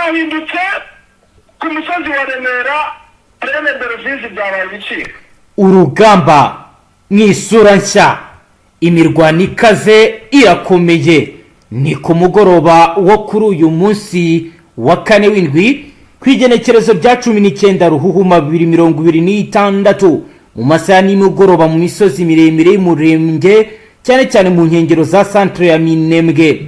Byahindutse ku musozi wa Remera, Plaine de Ruzizi, byabaye ibiciro. Urugamba mu isura nshya, imirwano ikaze irakomeye. Ni ku mugoroba wo kuri uyu munsi wa kane w'indwi, ku igenekerezo rya 19 Ruhuhuma 2026, mu masaha nimugoroba, mu misozi miremire y'Umurenge, cyane cyane mu nkengero za centre ya Minembwe,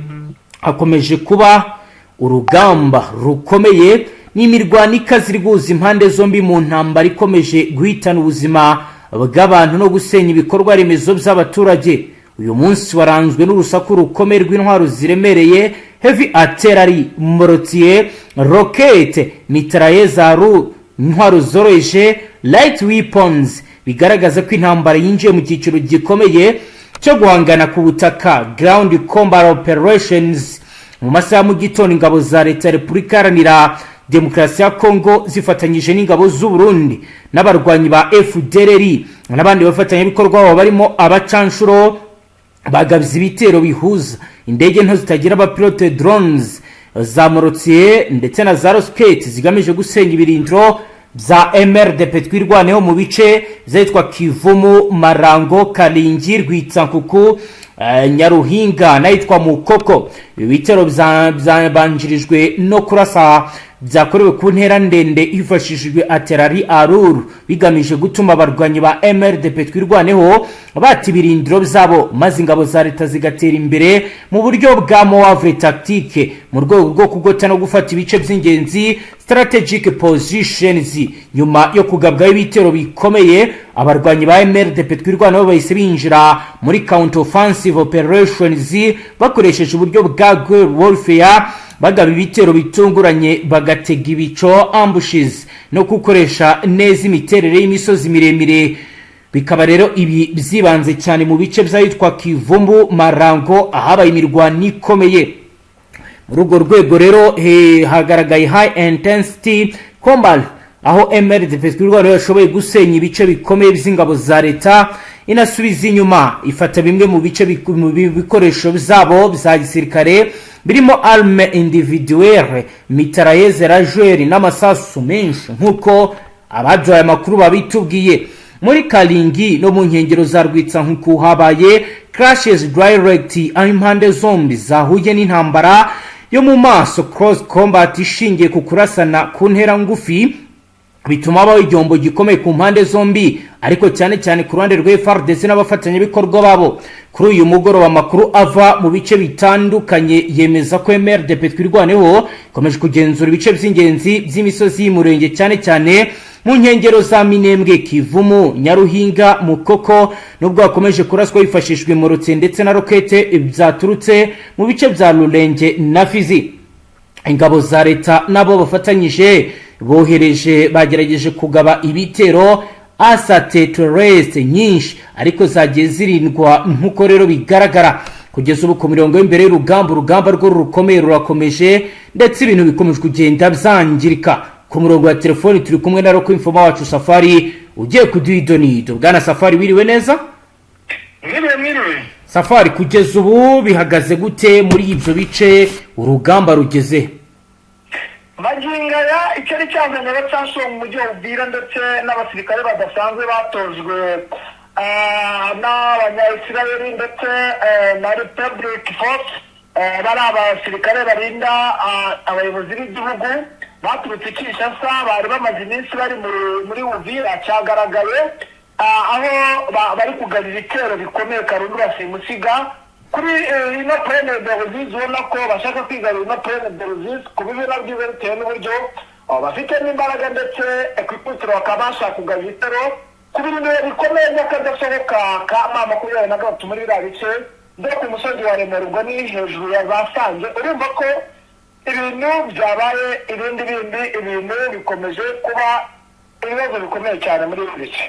hakomeje kuba urugamba rukomeye n'imirwano ikaze iri guhuza impande zombi mu ntambara ikomeje guhitana ubuzima bw'abantu no gusenya ibikorwa remezo by'abaturage. Uyu munsi waranzwe n'urusaku rukomeye rw'intwaro ziremereye, heavy artillery, mortier, roquette, mitrailleuses, intwaro zoroheje, light weapons, bigaragaza ko intambara yinjiye mu cyiciro gikomeye cyo guhangana ku butaka, ground combat operations. Mu masaha ya mu gitondo, ingabo za Leta ya Repubulika Iharanira Demokarasi ya Kongo zifatanyije n'ingabo z'u Burundi n'abarwanyi ba FDLR n'abandi bafatanyabikorwa babo barimo abacanshuro, bagabye ibitero bihuza indege nto zitagira abapilote, drones, za mortier ndetse na za roquette, zigamije gusenya ibirindiro bya MRDP Twirwaneho mu bice byitwa Kivumu, Marango, Karingi, Rwitsankuku, Nyaruhinga n'ahitwa Mukoko. Ibi bitero byabanjirijwe no kurasa byakorewe ku ntera ndende hifashishijwe artillerie lourde, bigamije gutuma abarwanyi ba MRDP Twirwaneho bata ibirindiro byabo, maze ingabo za leta zigatera imbere mu buryo bwa manœuvre tactique mu rwego rwo kugota no gufata ibice by'ingenzi, strategic positions. Nyuma yo kugabwaho ibitero bikomeye, abarwanyi ba MRDP Twirwaneho bahise binjira muri counter offensive operations bakoresheje uburyo bwa guerrilla warfare, bagaba ibitero bitunguranye, bagatega ibico, ambushes, no gukoresha neza imiterere y'imisozi miremire. Bikaba rero ibi byibanze cyane mu bice by'ahitwa Kivumbu, Marango, ahabaye imirwano ikomeye. Muri urwo rwego rero hagaragaye high intensity combat, aho MRDP Twirwaneho yashoboye gusenya ibice bikomeye by'ingabo za leta, inasubiza inyuma, ifata bimwe mu bice mu bikoresho byabo bya gisirikare birimo arme individuelle, mitrailleuses légères n'amasasu menshi, nk'uko abaduhaye amakuru babitubwiye. Muri Karingi no mu nkengero za Rwitsankuku habaye clashes direct, aho impande zombi zahuye n'intambara yo mu maso, close combat, ishingiye ku kurasana ku ntera ngufi, bituma habaho igihombo gikomeye ku mpande zombi, ariko cyane cyane ku ruhande rwa FARDC n'abafatanyabikorwa babo. Kuri uyu mugoroba, amakuru ava mu bice bitandukanye yemeza ko MRDP Twirwaneho ikomeje kugenzura ibice by'ingenzi by'imisozi y'Umurenge, cyane cyane mu nkengero za Minembwe, Kivumu, Nyaruhinga, Mukoko, nubwo hakomeje kuraswa hifashishijwe mortier ndetse na roquette byaturutse mu bice bya Rurenge na Fizi. Ingabo za leta nabo bafatanyije bohereje bagerageje kugaba ibitero, assault terrestre nyinshi, ariko zagiye zirindwa. Nk'uko rero bigaragara kugeza ubu ku mirongo y'imbere y'urugamba, urugamba rwo rukomeye rurakomeje, ndetse ibintu bikomeje kugenda byangirika. Ku murongo wa telefoni turi kumwe na local informer wacu Safari, ugiye kuduha idonido. Bwana Safari, wiriwe neza? Mwiriwe, mwiriwe. Safari, kugeza ubu bihagaze gute muri ibyo bice? Urugamba rugeze? Magingo aya, icyari cyazanye abacanshuro mu mujyi wa Uvira ndetse n'abasirikare badasanzwe batojwe n'Abanyayisirayeli ndetse na Republic Force, bari abasirikare barinda abayobozi b'igihugu baturutse i Kinshasa, bari bamaze iminsi bari muri Uvira, cyagaragaye aho bari kugaba ibitero bikomeye karundura simusiga kuri ino Plaine de Ruzizi. Ubona ko bashaka kwigarurira ino Plaine de Ruzizi ku bibi na byiza, bitewe n'uburyo bafite n'imbaraga, ndetse ku ikubitiro bakaba bashaka kugaba ibitero ku birindiro bikomeye by'akadasohoka ka M23 muri biriya bice byo ku musozi wa Remera, ubwo ni hejuru ya za Sange. Urumva ko ibintu byabaye ibindi bindi, ibintu bikomeje kuba ibibazo bikomeye cyane muri ibi bice.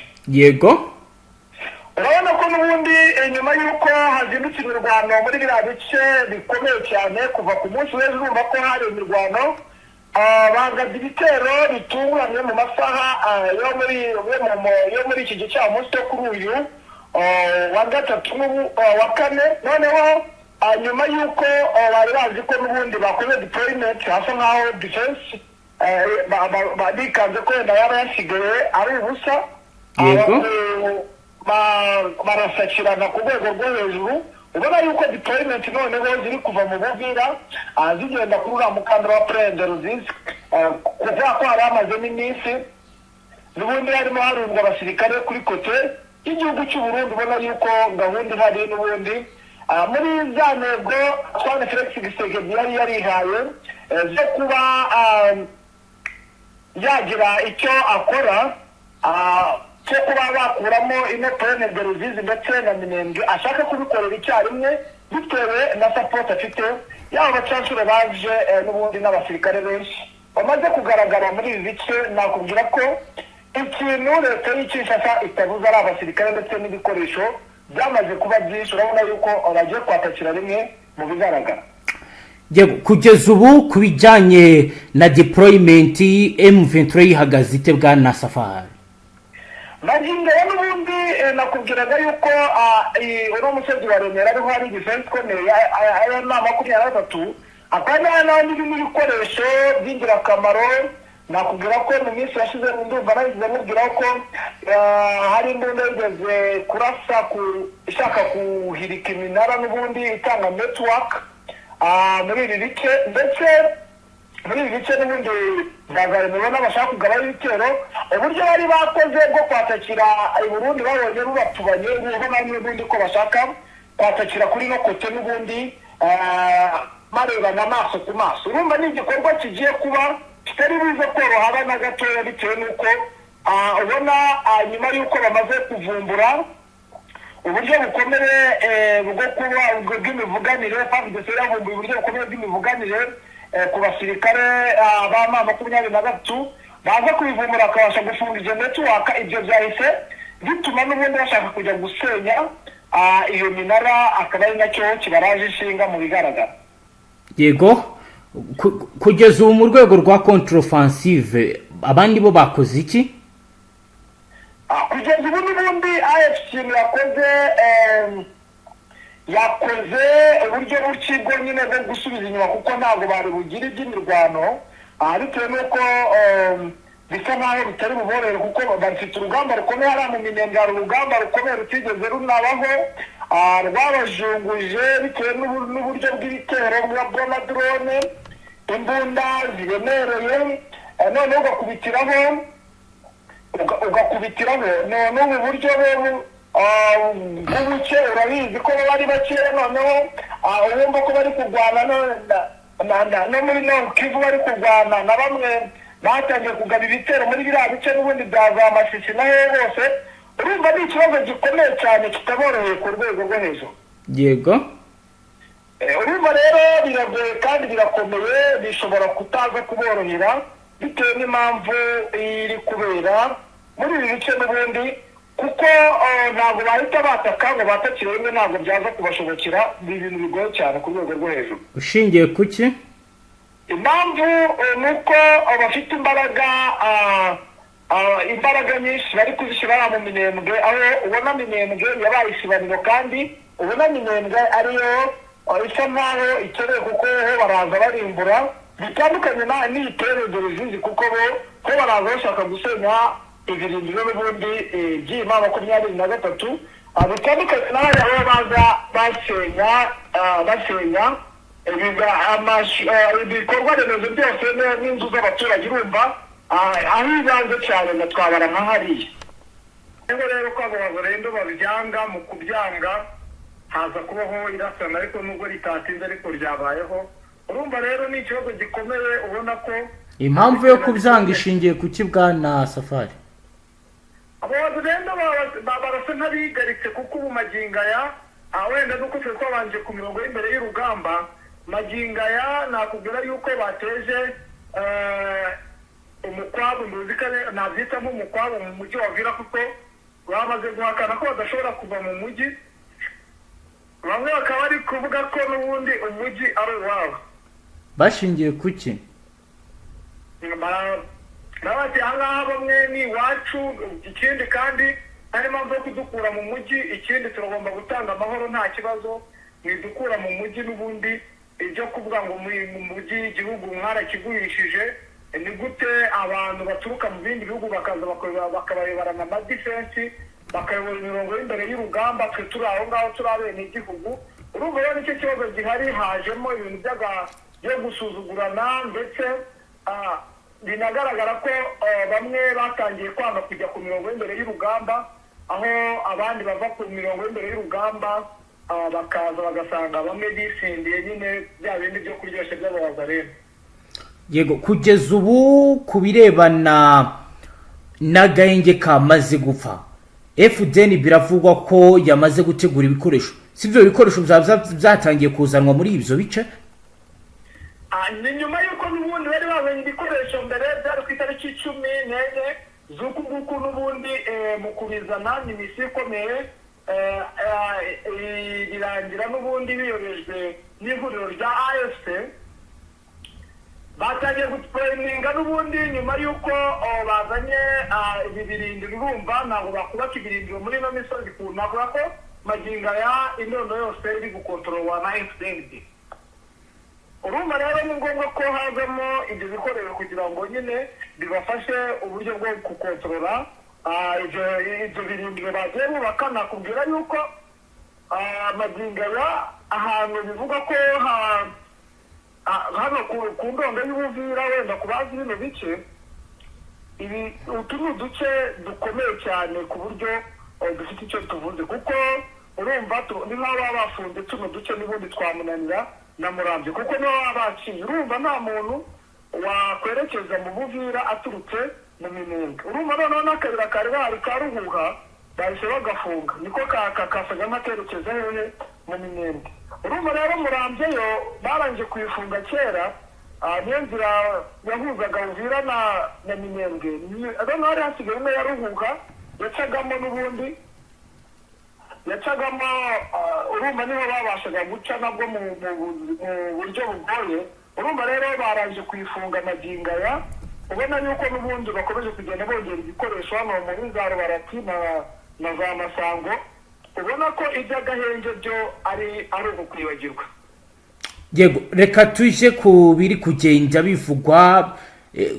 Urabona ko n'ubundi nyuma y'uko hazindutse imirwano muri biriya bice bikomeye cyane kuva ku munsi w'ejo, urumva ko hari imirwano, bagabye ibitero bitunguranye mu masaha yo muri iki gicamunsi cyo kuri uyu wa gatatu n'ubu wa kane noneho. Nyuma y'uko bari bazi ko n'ubundi bakoze deployment, hasa nk'aho defense bikanze ko wenda yaba yasigaye ari ubusa. Barasakirana ku rwego rwo hejuru. Ubona yuko deployment noneho ziri kuva mu Buvira, zigenda kuri uriya mukandara wa Plaine de Ruzizi, kuvuga ko hari hamazemo iminsi n'ubundi harimo harundwa abasirikare kuri côté y'igihugu cy'u Burundi. Ubona yuko gahunda ihari n'ubundi, muri za ntego Antoine Felix Tshisekedi yari yarihaye, zo kuba yagira icyo akora, cyo kuba bakuramo ino Plaine de Ruzizi ndetse na Minembwe, ashaka kubikorera icyarimwe bitewe na support afite, yaba abacancuro baje, n'ubundi n'abasirikare benshi bamaze kugaragara muri ibi bice. Nakubwira ko ikintu leta y'i Kinshasa itabuze ari abasirikare ndetse n'ibikoresho byamaze kuba byinshi. Urabona yuko bagiye kwatakira rimwe mu bigaragara. Yego, kugeza ubu ku bijyanye na deployment, M23 yihagaze ite, bwana Safari? Magingo aya n'ubundi, nakubwiraga yuko uno musozi wa Remera ariho hari defense ikomeye aya ni 23, akaba n'andi n'ibikoresho by'ingirakamaro. Nakubwira ko mu minsi yashize, ndumva nagize mubwira ko hari imbunda yigeze kurasa ku ishaka kuhirika iminara n'ubundi itanga network muri ibi bice, ndetse muri ibi bice n'ubundi bwa Remera bashaka kugabaho ibitero. Uburyo bari bakoze bwo kwatakira i Burundi babonye bubatubanye, ubona n'ubundi ko bashaka kwatakira kuri no côté n'ubundi, barebana amaso ku maso. Urumva ni igikorwa kigiye kuba kitari buze koroha habe na gatoya, bitewe n'uko ubona nyuma y'uko bamaze kuvumbura uburyo bukomeye bwo kuba bw'imivuganire, FARDC yavumbuye uburyo bukomeye bw'imivuganire ku basirikare ba M23, baza kubivumbura bakabasha gufunga izo network. Ibyo byahise bituma n'ubundi bashaka kujya gusenya iyo minara, akaba ari nacyo kibaraje ishinga mu bigaragara. Yego, kugeza ubu mu rwego rwa contre-offensive abandi bo bakoze iki? Kugeza ubu n'ubundi AFC yakoze yakoze uburyo buki bwo nyine bwo gusubiza inyuma, kuko ntabwo bari bugire iby'imirwano, bitewe n'uko bisa nkaho bitari buborohere, kuko bafite urugamba rukomeye hariya mu Minembwe. Hari urugamba rukomeye rutigeze runabaho, rwabajunguje bitewe n'uburyo bw'ibitero bw'amadrone, imbunda ziremereye, noneho ugakubitiraho n'ubu buryo bw'ubuke. Urabizi ko baba ari bakeya, noneho wumva ko bari kurwana no muri Nord Kivu, bari kurwana na bamwe batangiye kugaba ibitero muri biriya bice n'ubundi bya za Masisi na hehe hose. Urumva ni ikibazo gikomeye cyane kitaboroheye ku rwego rwo hejuru. Urumva rero biragoye kandi birakomeye, bishobora kutaza kuborohera bitewe n'impamvu iri kubera muri ibi bice n'ubundi, kuko ntabwo bahita bataka ngo batakire rimwe, ntabwo byaza kubashobokera. Ni ibintu bigoye cyane ku rwego rwo hejuru. Ushingiye ku ki? Impamvu ni uko bafite imbaraga, imbaraga nyinshi bari kuzishyira hariya mu Minembwe, aho ubona Minembwe yabaye isibaniro, kandi ubona Minembwe ariyo isa nkaho ikeneye, kuko ho baraza barimbura bitandukanye n'iyi Plaine de Ruzizi, kuko bo ho baraza bashaka gusenya ibirindiro n'ubundi by'iyi M23, bitandukanye n'ahari aho baza basenya, basenya ibikorwa remezo byose n'inzu z'abaturage. Urumva aho ibanze cyane na twabara nka hariya. Rero rero ko abo bagorendo babyanga, mu kubyanga haza kubaho irasana, ariko nubwo ritatinze ariko ryabayeho. Urumva rero ni ikibazo gikomeye, ubona ko Impamvu yo kubyanga ishingiye ku ki, bwana Safari? Abo bagorendo barasa nk'abigaritse, kuko ubu magingo aya, wenda nuko twe twabanje ku mirongo y'imbere y'urugamba, magingo aya nakubwira yuko bateje umukwabu, nduzi ko nabyita nk'umukwabu mu mujyi wa Uvira, kuko bamaze guhakana ko badashobora kuva mu mujyi. Bamwe bakaba bari kuvuga ko n'ubundi umujyi ari uwabo. Bashingiye ku ki? Bati ahangaha bamwe ni iwacu, ikindi kandi nta n'impamvu yo kudukura mu mujyi, ikindi turagomba gutanga amahoro nta kibazo. Mwidukura mu mujyi n'ubundi, ibyo kuvuga ngo mu mujyi igihugu mwarakigurishije. Ni gute abantu baturuka mu bindi bihugu bakaza bakabayoborana amadefense, bakayobora imirongo y'imbere y'urugamba, twe turi aho ngaho turi abenegihugu? Urumva rero nicyo kibazo gihari. Hajemo ibintu byo gusuzugurana, ndetse binagaragara ko bamwe batangiye kwanga kujya ku mirongo y'imbere y'urugamba, aho abandi bava ku mirongo y'imbere y'urugamba bakaza bagasanga bamwe bisindiye nyine bya bindi byo kuryoshya by'abawazarene. Yego, kugeza ubu ku birebana n'agahenge kamaze gupfa, FDN biravugwa ko yamaze gutegura ibikoresho. Si ibyo bikoresho byaba byatangiye kuzanwa muri ibyo bice? Ni nyuma y'uko n'ubundi bari bazanye ibikoresho mbere, byari ku itariki 14 z'uku nguku. N'ubundi mu kubizana ni misiyo ikomeye, birangira n'ubundi biyobejwe n'ihuriro rya AFC. Batangiye gutraininga n'ubundi nyuma y'uko bazanye ibi birindiro. Urumva ntabwo bakubaka ibirindiro muri ino misozi. Navuga ko magingo aya inono yose iri gukontororwa na FDNB. Urumva rero ni ngombwa ko hazamo ibyo bikoresho kugira ngo nyine bibafashe uburyo bwo gukontorora ibyo birindiro bagiye bubaka. Nakubwira yuko magingo aya ahantu bivugwa ko hano ku ndondo y'Ubuvira, wenda ku bazi bino bice, ibi utu ni uduce dukomeye cyane ku buryo dufite icyo tuvuze, kuko urumva ni nk'aho baba bafunze tuno duce n'ubundi twamunanira na Murambi, kuko nibo baba baciye. Urumva nta muntu wakwerekeza mu Buvira aturutse mu Minembwe. Urumva noneho n'akayira kari bahari ka Ruhuha bahise bagafunga, niko kasaga nk'akerekeza hehe? Mu Minembwe. Urumva rero Murambye yo barangije kuyifunga kera, niyo nzira yahuzaga Uvira na Minembwe. Noneho hari hasigaye imwe ya Ruhuha yacagamo n'ubundi yacagamo. Urumva niho babashaga guca nabwo mu buryo bugoye. Urumva rero barangije kuyifunga magingo aya. Ubona yuko n'ubundi bakomeje kugenda bongera ibikoresho hano muri za Rubarati na za Masango. Ubona ko iby'agahenge byo ari ukwibagirwa. Yego, reka tujye ku biri kugenda bivugwa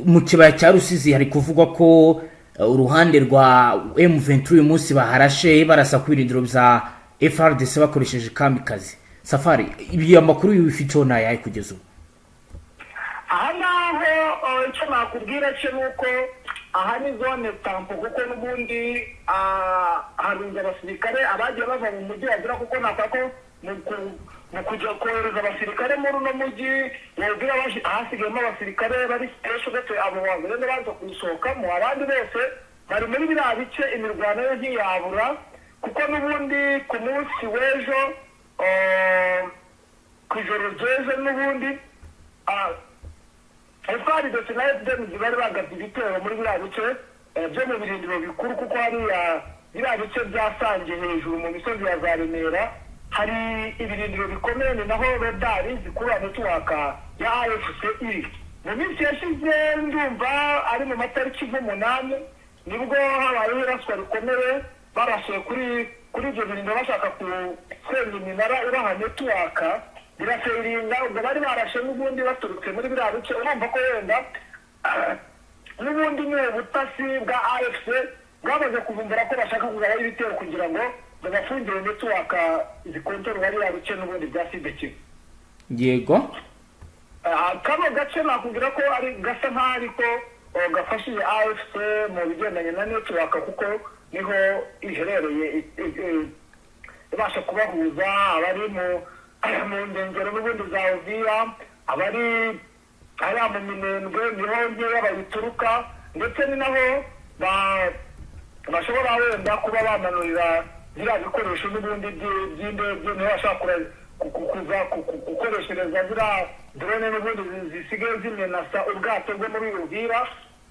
mu kibaya cya Rusizi. Hari kuvugwa ko uruhande rwa M23 uyu munsi baharashe, barasa ku birindiro bya FARDC bakoresheje kamikaze. Safari, ibi amakuru bifiteho ni ayahe kugeza ubu? Aha ngaho icyo nakubwira cyo ni uko aha ni zone tampon, kuko n'ubundi harunze abasirikare abagiye bava mu mujyi bagira, kuko navuga ko mu kujya kohereza abasirikare muri uno mujyi wabwira hasigayemo abasirikare bari special gato, abo bagenda baza kuwusohokamo. Abandi bose bari muri biriya bice. Imirwano yo ntiyabura, kuko n'ubundi ku munsi w'ejo, ku ijoro ry'ejo n'ubundi FARDC na FDN bari bagabye ibitero muri biriya bice byo mu birindiro bikuru, kuko hariya biriya bice byasange hejuru mu misozi ya za Remera hari ibirindiro bikomeye, ni naho radari zikurura network ya AFC iri. Mu minsi yashize, ndumva ari mu matariki nk'umunani, nibwo habayeho iraswa rikomeye, barashe kuri ibyo birindiro bashaka gusenya iminara ibaha network, birafailinga. Ubwo bari barashe n'ubundi baturutse muri biriya bice. Urumva ko wenda n'ubundi ni ubutasi bwa AFC bwamaze kuvumbura ko bashaka kugabaho ibitero kugira ngo babafungire network zikontorora biriya bice n'ubundi bya Sud-Kivu. Kano gace nakubwira ko ari gasa nk'aho ariko gafashije AFC mu bigendanye na network, kuko niho iherereye, ibasha kubahuza abari mu nkengero n'ubundi za Uvira, abari hariya mu Minembwe niho nkeya bayituruka, ndetse ni naho bashobora wenda kuba bamanurira biriya bikoresho n'ubundi by'indege, niho bashobora kuza gukoreshereza ziriya drone n'ubundi zisigaye zimenasa ubwato bwo muri Uvira.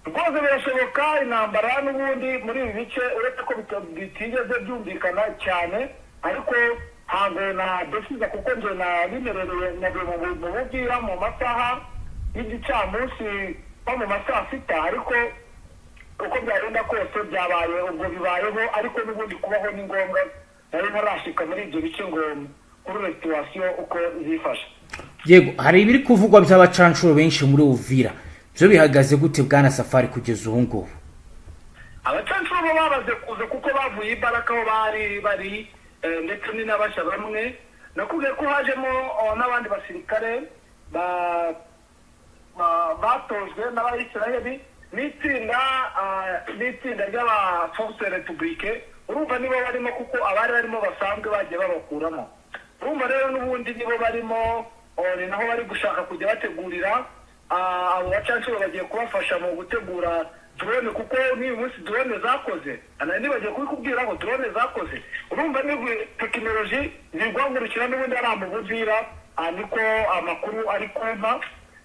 Rwose birashoboka intambara n'ubundi muri ibi bice, uretse ko bitigeze byumvikana cyane, ariko ntabwo nadesiza, kuko njye nabimerereye navuye mu Buvira mu masaha y'igicamunsi nko mu ma saa sita. Ariko uko byagenda kose byabaye, ubwo bibayeho, ariko n'ubundi kubaho ni ngombwa. Nari ntarashika muri ibyo bice ngo Kuri situation uko zifashe. Yego, hari ibiri kuvugwa by'abacanshuro benshi muri Uvira. Byo bihagaze gute, bwana Safari, kugeza ubu ngubu? Abacanshuro bo bamaze kuza, kuko bavuye imbaraga aho bari bari, ndetse ni n'abashya bamwe. Nakubwiye ko hajemo n'abandi basirikare batojwe n'Abayisiraheli n'itsinda ry'aba Force République. Urumva nibo barimo, kuko abari barimo basanzwe bagiye babakuramo. Urumva rero n'ubundi nibo barimo, ni naho bari gushaka kujya bategurira. Abo bacanshuro bagiye kubafasha mu gutegura drone, kuko n'uyu munsi drone zakoze. Nari nibagiye kubikubwira ngo drone zakoze. Urumva ni tekinoloji ziri guhagurukira n'ubundi ari mu Buvira, niko amakuru ari kumpa,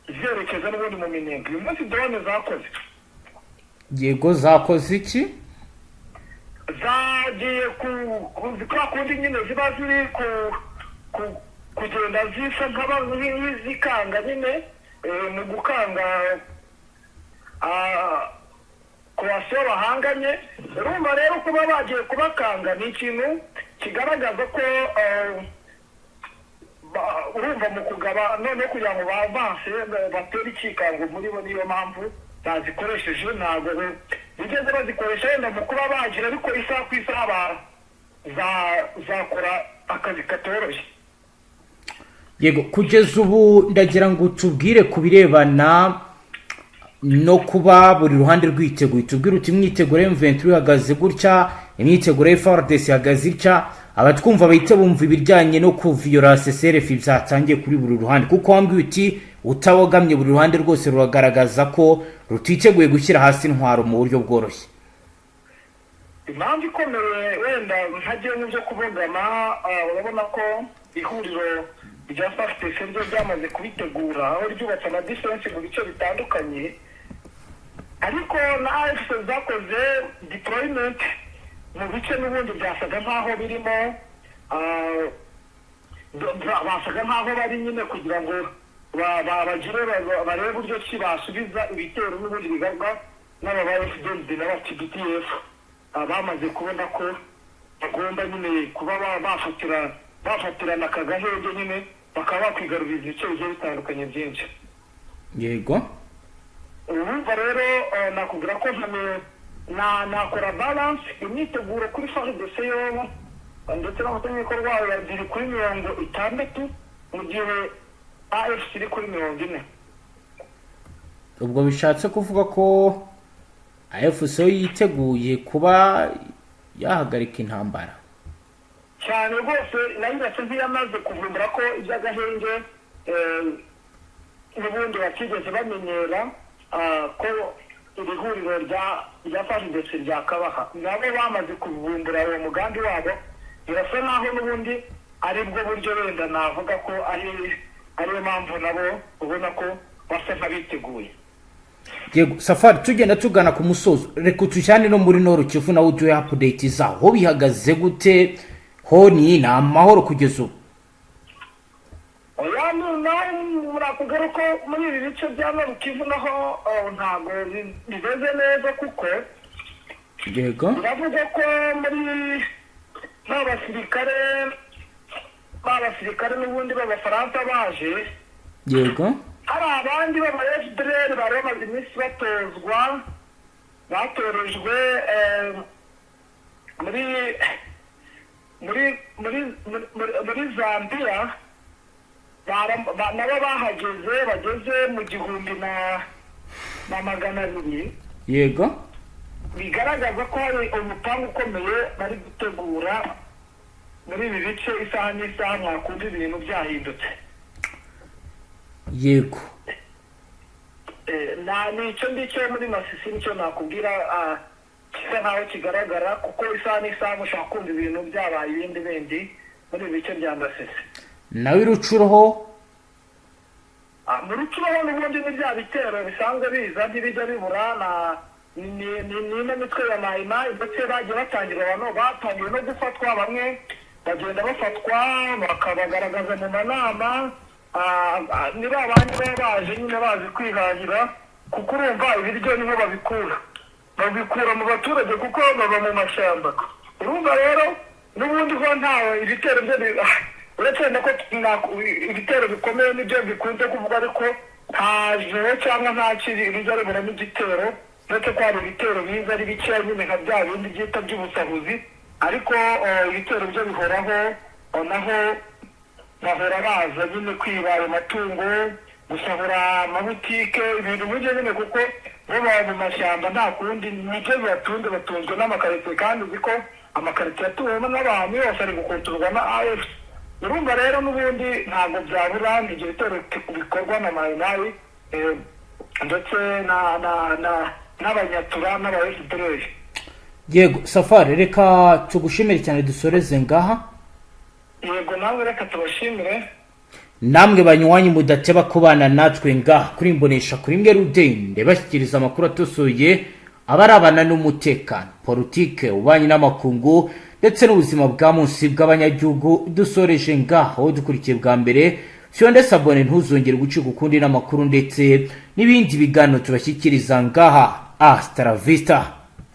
zerekeza n'ubundi mu Minembwe. Uyu munsi drone zakoze. Yego, zakoze iki? Zagiye kwa kundi nyine ziba ziri kugenda zisa nk'izikanga nyine, mu gukanga kurasiyo bahanganye. Urumva rero kuba bagiye kubakanga ni ikintu kigaragaza ko urumva mu kugaba noneho kugira ngo bavanse, batere ikikango muri bo. Niyo mpamvu bazikoresheje. Ntabwo bigeze bazikoresha wenda mu kuba bagira, ariko isaha ku isaha zakora akazi katoroshye. Yego, kugeza ubu ndagira ngo tubwire ku birebana no kuba buri ruhande rwiteguye. Tubwire uti imyiteguro ya M23 ihagaze gutya, imyiteguro ya FARDC ihagaze itya, abatwumva bahite bumva ibijyanye no kuviyora CCRF byatangiye kuri buri ruhande, kuko wambwiye uti utabogamye, buri ruhande rwose ruragaragaza ko rutiteguye gushyira hasi intwaro mu buryo bworoshye. Impamvu ikomeye, wenda ntagiye mu byo kubogama, urabona ko ihuriro rya FARDC ryo ryamaze kubitegura, aho ryubatse ama defense mu bice bitandukanye, ariko na AFC zakoze deployment mu bice n'ubundi byasaga nk'aho birimo, basaga nk'aho bari nyine kugira ngo bagire barebe uburyo ki basubiza ibitero n'ubundi bigarwa n'aba ba FDNB n'aba TBDF. Bamaze kubona ko bagomba nyine kuba bafatirana aka gahenge nyine, bakaba bakwigarurira ibice bigiye bitandukanye byinshi. Urumva rero, nakubwira ko nakora balance. Imyiteguro kuri FARDC yo ndetse n'abafatanyabikorwa bayo ziri kuri 60, mu gihe AFC iri kuri 40. Ubwo bishatse kuvuga ko AFC yiteguye kuba yahagarika intambara? Cyane rwose, nayo irasa nk'iyamaze kuvumbura ko iby'agahenge n'ubundi batigeze bamenyera, ko iri huriro rya FARDC ryakabaha. Nabo bamaze kuvumbura uwo mugambi wabo. Birasa naho n'ubundi ari bwo buryo, wenda navuga ko ariyo mpamvu nabo ubona ko basa nk'abiteguye. Yego Safari, tugenda tugana ku musozo, reka tujyane no muri Nord Kivu, nawe uduhe update zaho. Bihagaze gute? Ho ni amahoro kugeza ubu? Oya, nawe murakubwira ko muri ibi bice bya Nord Kivu naho ntabwo bimeze neza, kuko biravuga ko muri ba basirikare n'ubundi b'Abafaransa baje, hari abandi b'aba FDLR bari bamaze iminsi batozwa, batorejwe muri Zambia, nabo bahageze bageze mu 1200. Bigaragaza ko hari umupangu ukomeye bari gutegura muri ibi bice. Isaha n'isaha mwakumva ibintu byahindutse. Na nicyo ngicyo muri Masisi, nicyo nakubwira, gisa nkaho kigaragara, kuko isaha n'isaha mushobora kumva ibintu byabaye ibindi bindi muri ibi bice bya Masisi. Nawe i Rutshuru ho? Mu Rutshuru ho n'ubundi ni bya bitero bisanzwe biza, ntibijya bibura. Na ni ino mitwe ya Mayimayi, ndetse bagiye batangira, abantu batangiye no gufatwa, bamwe bagenda bafatwa bakabagaragaza mu manama. Ni ba bandi baba baje nyine bazi kwihahira, kuko urumva ibiryo niho babikura mu baturage, kuko baba mu mashyamba. Urumva rero n'ubundi ho ntawe ibitero byo. Uretse wenda ko ibitero bikomeye nibyo bikunze kuvuga, ariko nta joro cyangwa nta kiri riza riburamo igitero, uretse ko hari ibitero biza ari bikeya nyine nka bya bindi byita by'ubusahuzi. Ariko ibitero byo bihoraho, naho bahora baza nyine kwiba ayo matungo, gusahura amabutike, ibintu nk'ibyo nyine, kuko bo baba mu mashyamba, nta kundi, nibyo bibatunze. Batunzwe n'amakaritsiye, kandi uzi ko amakaritsiye atuwemo n'abantu yose ari gukontororwa na AFC. Urumva rero n'ubundi ntabwo byabura ibyo bitero bikorwa na Mayimayi ndetse na na na n'Abanyatura n'aba FDLR. Yego Safari, reka tugushimire cyane, dusoreze ngaha. Yego, nawe reka tubashimire. Namwe banywanyi mudateba kubana natwe ngaha kuri Imbonesha kuri imwe rudende, bashyikiriza amakuru atosoye abarabana n'umutekano, politike, ububanyi n'amakungu ndetse n'ubuzima bwa munsi bw'abanyagihugu. Dusoreje ngaha. Aho dukurikiye bwa mbere, fyonde s'abonner, ntuzongere gucika ukundi n'amakuru ndetse n'ibindi biganiro tubashyikiriza ngaha. Hasta la vista.